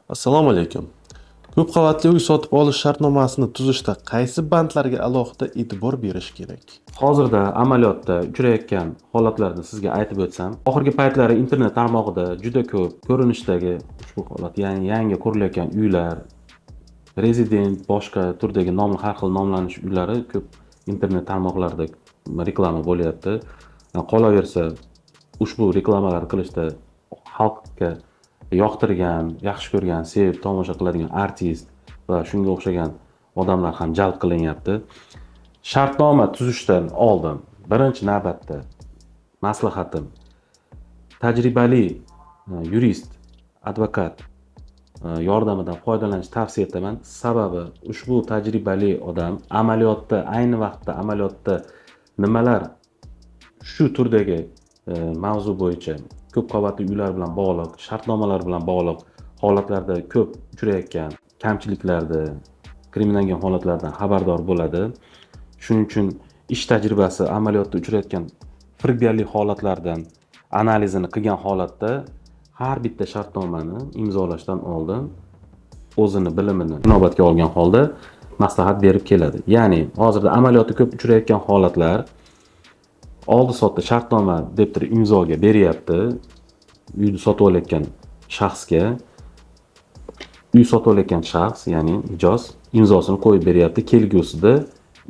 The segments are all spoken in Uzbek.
Assalomu alaykum. Ko'p qavatli uy sotib olish shartnomasini tuzishda qaysi bandlarga alohida e'tibor berish kerak? Hozirda amaliyotda uchrayotgan holatlarni sizga aytib o'tsam, oxirgi paytlari internet tarmog'ida juda ko'p ko'rinishdagi ushbu holat, ya'ni yangi qurilayotgan uylar, rezident, boshqa turdagi nom, har xil nomlanish uylari ko'p internet tarmoqlarida reklama bo'lyapti. Qolaversa, ushbu reklamalar qilishda xalqqa yoqtirgan, yaxshi ko'rgan, sevib tomosha qiladigan artist va shunga o'xshagan odamlar ham jalb qilinyapti. Shartnoma tuzishdan oldin birinchi navbatda maslahatim: tajribali yurist, advokat yordamidan foydalanishni tavsiya etaman. Sababi, ushbu tajribali odam amaliyotda, ayni vaqtda amaliyotda nimalar shu turdagi mavzu bo'yicha, ko'p qavatli uylar bilan bog'liq, shartnomalar bilan bog'liq holatlarda ko'p uchrayotgan kamchiliklarni, kriminogen holatlardan xabardor bo'ladi. Shuning uchun ish tajribasi, amaliyotda uchrayotgan firibgarlik holatlardan analizini qilgan holatda har bitta shartnomani imzolashdan oldin o'zini bilimini inobatga olgan holda maslahat berib keladi. Ya'ni hozirda amaliyotda ko'p uchrayotgan holatlar: oldi sotdi shartnoma deb turib imzoga beryapti uyni sotib olayotgan shaxsga. Uy sotib olayotgan shaxs, ya'ni mijoz imzosini qo'yib beryapti. Kelgusida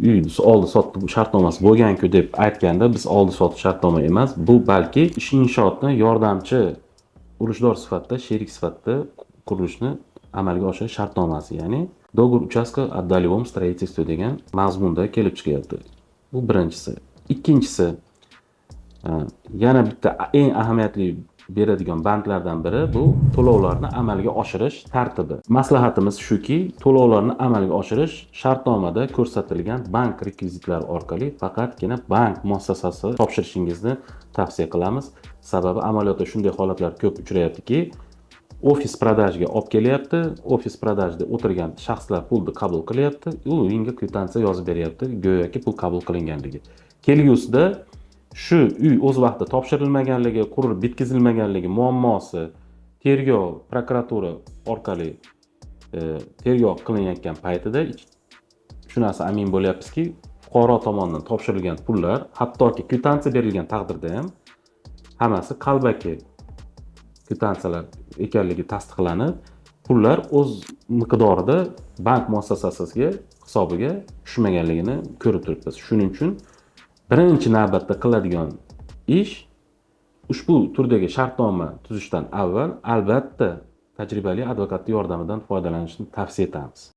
uy oldi sotdi shartnomasi bo'lganku deb aytganda, biz oldi sotdi shartnoma emas bu, balki ish inshootni yordamchi ulushdor sifatida, sherik sifatida qurilishni amalga oshirish shartnomasi, ya'ni договор участка о долевом строительстве degan mazmunda kelib chiqyapti. Bu birinchisi. Ikkinchisi, yana bitta eng ahamiyatli beradigan bandlardan biri bu to'lovlarni amalga oshirish tartibi. Maslahatimiz shuki, to'lovlarni amalga oshirish shartnomada ko'rsatilgan bank rekvizitlari orqali faqatgina bank muassasasi topshirishingizni tavsiya qilamiz. Sababi, amaliyotda shunday holatlar ko'p uchrayaptiki, офис продаж ga olib kelyapti, офис продаж da o'tirgan shaxslar pulni qabul qilyapti, u unga kvitansiya yozib beryapti, go'yoki pul qabul qilinganligi. Kelgusida shu uy o'z vaqtida topshirilmaganligi, qurilib bitkazilmaganligi muammosi tergov, prokuratura orqali tergov qilinayotgan paytida shu narsa amin bo'lyapmizki, fuqaro tomonidan topshirilgan pullar, hattoki kvitansiya berilgan taqdirda ham, hammasi qalbaki kvitansiyalar ekanligi tasdiqlanib, pullar o'z miqdorida bank muassasasiga hisobiga tushmaganligini ko'rib turibmiz. Shuning uchun birinchi navbatda qiladigan ish, ushbu turdagi shartnoma tuzishdan avval albatta tajribali advokatni yordamidan foydalanishni tavsiya etamiz.